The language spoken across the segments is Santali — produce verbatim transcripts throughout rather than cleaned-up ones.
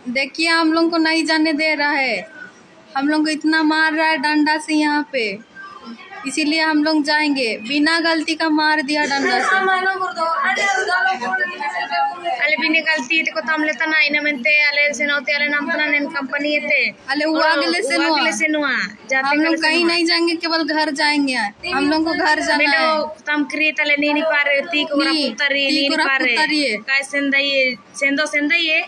देखिए, हम लोग को नहीं जाने दे रहा है। हम लोग को इतना मार रहा है डंडा से यहाँ पे, इसीलिए हम लोग जाएंगे। बिना गलती का मार दिया डंडा से। Ale bine galti te ko tam le tana, ina mente ale seno te ale nam tana nen company te. Ale uwa gele seno. Gele seno. हम लोग कहीं नहीं जाएंगे, केवल घर जाएंगे। हम लोग को घर जाना है। Tam kri tale nini pare ti ko raputari nini pare. Kai sendai sendo sendai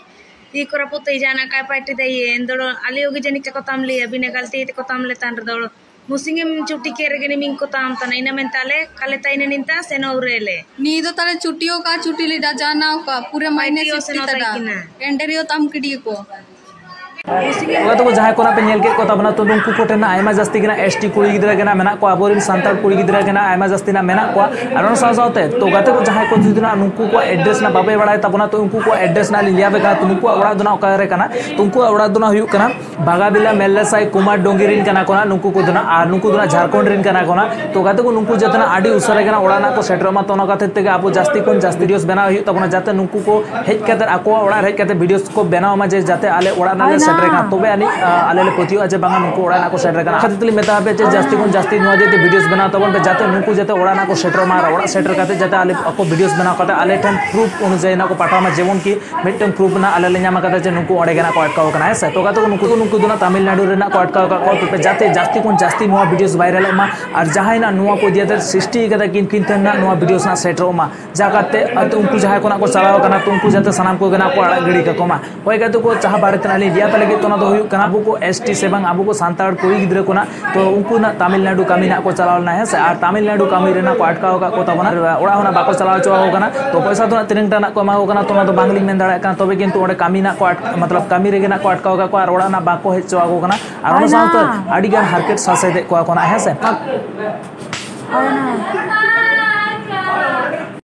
ti ko raputai jana kai paiti dai endolo. Ale ogi jani ko tam le bine galti te ko tam le tan dolo. Musingem chuti kere gini ming ko tam tana ina mente ale kale taine ninta seno urele. Ni do tale chutiyo ka chuti lida jana ka pure maine chuti tada. Enderio tam kidi ko. ᱚᱱᱟ ᱛᱮᱠᱚ ᱡᱟᱦᱟᱸᱭ ᱠᱚ ᱱᱟᱜ ᱯᱮ ᱧᱮᱞ ᱠᱮᱫ ᱠᱚ ᱛᱟᱵᱚᱱᱟ, ᱛᱚ ᱱᱩᱠᱩ ᱠᱚ ᱴᱷᱮᱱ ᱱᱟᱜ ᱟᱭᱢᱟ ᱡᱟᱹᱥᱛᱤ ᱜᱮ ᱱᱟᱜ ᱮᱥ ᱴᱤ ᱠᱩᱲᱤ ᱜᱤᱫᱽᱨᱟᱹ ᱜᱮ ᱱᱟᱜ ᱢᱮᱱᱟᱜ ᱠᱚᱣᱟ, ᱟᱵᱚᱨᱮᱱ ᱥᱟᱱᱛᱟᱲ ᱠᱩᱲᱤ ᱜᱤᱫᱽᱨᱟᱹ ᱜᱮ ᱱᱟᱜ ᱟᱭᱢᱟ ᱡᱟᱹᱥᱛᱤ ᱱᱟᱜ ᱢᱮᱱᱟᱜ ᱠᱚᱣᱟ᱾ ᱟᱨ ᱚᱱᱟ ᱥᱟᱶ ᱥᱟᱶᱛᱮ ᱛᱚ ᱜᱟᱛᱮ ᱠᱚ ᱡᱟᱦᱟᱸᱭ ᱠᱚ ᱡᱩᱫᱤ ᱱᱟᱜ ᱱᱩᱠᱩ ᱠᱚᱣᱟᱜ ᱮᱰᱨᱮᱥ ᱱᱟᱜ ᱵᱟᱯᱮ ᱵᱟᱲᱟᱭ ᱛᱟᱵᱚᱱᱟ, ᱛᱚ ᱩᱱᱠᱩ ᱠᱚᱣᱟᱜ ᱮᱰᱨᱮᱥ ᱱᱟᱜ ᱞᱤᱧ ᱞᱟᱹᱭ ᱟᱯᱮ ᱠᱟᱱᱟ᱾ ᱛᱚ ᱱᱩᱠᱩᱣᱟᱜ ᱚᱲᱟᱜ ᱫᱚ ᱱᱟᱜ ᱚᱠᱟ ᱨᱮ ᱠᱟᱱᱟ? ᱛᱚ ᱩᱱᱠᱩᱣᱟᱜ ᱚᱲᱟᱜ ᱫᱚ ᱱᱟᱜ ᱦᱩᱭᱩᱜ ᱠᱟᱱᱟ ᱵᱟᱜᱟᱵᱤᱞᱟ ᱢᱮᱞᱞᱟᱥᱟᱭ ᱠᱩᱢᱟᱨ ᱰᱳᱝᱜᱤ ᱨᱮᱱ ᱠᱟᱱᱟ ᱠᱚ ᱱᱟᱜ ᱱᱩᱠᱩ ᱠᱚᱫᱚ ᱱᱟᱜ, ᱟᱨ ᱱᱩᱠᱩ ᱫᱚ ᱱᱟᱜ ᱡᱷᱟᱲᱠᱷᱚᱸᱰ ᱨᱮᱱ ᱠᱟᱱᱟ ᱠᱚ ᱱᱟᱜ᱾ ᱛᱚ ᱜᱟᱛᱮ ᱠᱚ, ᱱᱩᱠᱩ ᱡᱟᱛᱮ ᱱᱟᱜ ᱟᱹᱰᱤ ᱩᱥᱟᱹᱨᱟ ᱜᱮ ᱱᱟᱜ ᱚᱲᱟᱜ ᱱᱟᱜ ᱠᱚ ᱥᱮᱴᱮᱨᱚᱜ ᱢᱟ, ᱛᱚ ᱚᱱᱟ ᱠᱷᱟᱹᱛᱤᱨ ᱛᱮᱜᱮ ᱟᱵᱚ ᱡᱟᱹᱥᱛᱤ ᱠᱷᱚᱱ ᱡᱟᱹᱥᱛᱤ ᱵᱷᱤᱰᱤᱭᱳᱥ ᱵᱮᱱᱟᱣ ᱦᱩᱭᱩᱜ ᱛᱟᱵᱚᱱᱟ, ᱡᱟᱛᱮ ᱱᱩᱠᱩ ᱠᱚ ᱦᱮᱡ ᱠᱟᱛᱮ ᱟᱠᱚᱣᱟᱜ ᱚᱲᱟᱜ ᱨᱮ ᱦᱮᱡ ᱠᱟᱛᱮ ᱵᱷᱤᱰᱤᱭᱳᱥ ᱠᱚ ᱵᱮᱱᱟᱣ ᱢᱟ, ᱡᱮ ᱡᱟᱛᱮ ᱟᱞᱮ ᱚᱲᱟᱜ ᱱᱟᱜ ᱞᱮ ᱥᱮᱴᱮᱨ ᱠᱟᱱᱟ, ᱛᱚᱵᱮ ᱟᱹᱱᱤᱡ ᱟᱞᱮ ᱞᱮ ᱯᱟᱹᱛᱭᱟᱹᱜᱼᱟ ᱡᱮ ᱵᱟᱝᱟ ᱱᱩᱠᱩ ᱚᱲᱟᱜ ᱱᱟᱜ ᱠᱚ ᱥᱮᱴᱮᱨ ᱠᱟᱱᱟ᱾ ᱚᱱᱟ ᱠᱷᱟᱹᱛᱤᱨ ᱛᱮᱞᱤᱧ ᱢᱮᱛᱟ ᱯᱮᱭᱟ ᱡᱮ ᱡᱟᱹᱥᱛᱤ ᱠᱷᱚᱱ ᱡᱟᱹᱥᱛᱤ ᱱᱚᱣᱟ ᱡᱟᱛᱮ ᱵᱷᱤᱰᱤᱭᱳᱥ ᱵᱮᱱᱟᱣ ᱛᱟᱵᱚᱱ ᱯᱮ, ᱡᱟᱛᱮ ᱱᱩᱠᱩ ᱡᱟᱛᱮ ᱚᱲᱟᱜ ᱱᱟᱜ ᱠᱚ ᱥᱮᱴᱮᱨᱚᱜ ᱢᱟ, ᱟᱨ ᱚᱲᱟᱜ ᱥᱮᱴᱮᱨ ᱠᱟᱛᱮ ᱡᱟᱛᱮ ᱟᱞᱮ ᱟᱠᱚ ᱵᱷᱤᱰᱤᱭᱳᱥ ᱵᱮᱱᱟᱣ ᱠᱟᱛᱮ ᱟᱞᱮ ᱴᱷᱮᱱ ᱯᱨᱩᱯᱷ ᱚᱱᱩᱡᱟᱭᱤ ᱱᱟᱜ ᱠᱚ ᱯᱟᱴᱷᱟᱣ ᱢᱟ, ᱡᱮᱢᱚᱱ ᱠᱤ ᱢᱤᱫᱴᱟᱝ ᱯᱨᱩᱯᱷ ᱱᱟᱜ ᱟᱞᱮ ᱞᱮ ᱧᱟᱢ ᱟᱠᱟᱫᱟ ᱡᱮ ᱱᱩᱠᱩ ᱚᱸᱰᱮ ᱜᱮ ᱱᱟᱜ ᱠᱚ ᱟᱴᱠᱟᱣ ᱟᱠᱟᱱᱟ, ᱦᱮᱸ ᱥᱮ᱾ ᱛᱚ ᱜᱟᱛᱮ ᱠᱚ, ᱱᱩᱠᱩ ᱫᱚ, ᱱᱩᱠᱩ ᱫᱚ ᱱᱟᱜ ᱛᱟᱢᱤᱞᱱᱟᱰᱩ ᱨᱮ ᱱᱟᱜ ᱠᱚ ᱟᱴᱠᱟᱣ ᱟᱠᱟᱫ ᱠᱚᱣᱟ᱾ ᱛᱚᱵᱮ ᱡᱟᱛᱮ ᱡᱟᱹᱥᱛᱤ ᱠᱷᱚᱱ ᱡᱟᱹᱥᱛᱤ ᱱᱚᱣᱟ ᱵᱷᱤᱰᱤᱭᱳᱥ ᱵᱷᱟᱭᱨᱟᱞᱚᱜ ᱢᱟ, ᱟᱨ ᱡᱟᱦᱟᱸᱭ ᱱᱟᱜ ᱱᱚᱣᱟ ᱠᱚ ᱤᱫᱤ ᱠᱟᱛᱮ ᱥᱨᱤᱥᱴᱤ ᱟᱠᱟᱫᱟ ᱠᱤᱱ ᱠᱤᱱ ᱴᱷᱮᱱ ᱱᱟᱜ ᱱᱚᱣᱟ ᱵᱷᱤᱰᱤᱭᱳᱥ ᱱᱟᱜ ᱥᱮᱴᱮᱨᱚᱜ ᱢᱟ, ᱡᱟ ᱠᱟᱛᱮ ᱟᱫᱚ ᱩᱱᱠᱩ ᱡᱟᱦᱟᱸᱭ ᱠᱚ ᱱᱟᱜ ᱠᱚ ᱪᱟᱞᱟᱣ ᱟᱠᱟᱱᱟ, ᱛᱚ ᱩᱱᱠᱩ ᱡᱟᱛᱮ ᱥᱟᱱᱟᱢ ᱠᱚᱜᱮ ᱱᱟᱜ ᱠᱚ ᱟᱲᱟᱜ ᱜᱤᱰᱤ ᱠᱟᱠᱚ ᱢᱟ᱾ ᱦᱳᱭ ᱜᱟᱛᱮ ᱠᱚ, ᱡᱟᱦᱟᱸ ᱵᱟᱨᱮ ᱛᱮ ᱱᱟᱜ ᱞᱤᱧ ᱞᱟᱹᱭᱟ ᱛᱟᱦᱞᱮ ᱜᱮ, ᱛᱚ ᱚᱱᱟ ᱫᱚ ᱦᱩᱭᱩᱜ ᱠᱟᱱᱟ ᱟᱵᱚ ᱠᱚ ᱮᱥ ᱴᱤ ᱥᱮ ᱵᱟᱝ ᱟᱵᱚ ᱠᱚ ᱥᱟᱱᱛᱟᱲ ᱠᱩᱲᱤ ᱜᱤᱫᱽᱨᱟᱹ ᱠᱚ ᱱᱟᱜ, ᱛᱚ ᱩᱱᱠᱩ ᱱᱟᱜ ᱛᱟᱢᱤᱞᱱᱟᱰᱩ ᱠᱟᱹᱢᱤ ᱱᱟᱜ ᱠᱚ ᱪᱟᱞᱟᱣ ᱞᱮᱱᱟ, ᱦᱮᱸ ᱥᱮ, ᱟᱨ ᱛᱟᱢᱤᱞᱱᱟᱰᱩ ᱠᱟᱹᱢᱤ ᱨᱮ ᱱᱟᱜ ᱠᱚ ᱟᱴᱠᱟᱣ ᱟᱠᱟᱫ ᱠᱚ ᱛᱟᱵᱚᱱᱟ, ᱟᱨ ᱚᱲᱟᱜ ᱦᱚᱸ ᱱᱟᱜ ᱵᱟᱠᱚ ᱪᱟᱞᱟᱣ ᱦᱚᱪᱚ ᱟᱠᱚ ᱠᱟᱱᱟ᱾ ᱛᱚ ᱯᱚᱭᱥᱟ ᱫᱚ ᱱᱟᱜ ᱛᱤᱱᱟᱹᱝ ᱴᱟ ᱱᱟᱜ ᱠᱚ ᱮᱢᱟ ᱠᱚ ᱠᱟᱱᱟ, ᱛᱚ ᱚᱱᱟ ᱫᱚ ᱵᱟᱝ ᱞᱤᱧ ᱢᱮᱱ ᱫᱟᱲᱮᱭᱟᱜ ᱠᱟᱱᱟ, ᱛᱚᱵᱮ ᱠᱤᱱᱛᱩ ᱚᱸᱰᱮ ᱠᱟᱹᱢᱤ ᱱᱟᱜ ᱠᱚ ᱟᱴ-, ᱢᱚᱛᱞᱚᱵ ᱠᱟᱹᱢᱤ ᱨᱮᱜᱮ ᱱᱟᱜ ᱠᱚ ᱟᱴᱠᱟᱣ ᱟᱠᱟᱫ ᱠᱚᱣᱟ ᱟᱨ ᱚᱲᱟᱜ ᱱᱟᱜ ᱵᱟᱠᱚ ᱦᱮᱡ ᱦᱚᱪᱚ ᱟᱠᱚ ᱠᱟᱱᱟ᱾ ᱟᱨ ᱚᱱᱟ ᱥᱟᱶᱛᱮ ᱟᱹᱰᱤ ᱜᱟᱱ ᱦᱟᱨᱠᱮᱛ ᱥᱟᱥᱮᱛᱮᱫ ᱠᱚᱣᱟ ᱠᱚ ᱱᱟᱜ, ᱦᱮᱸ ᱥᱮ᱾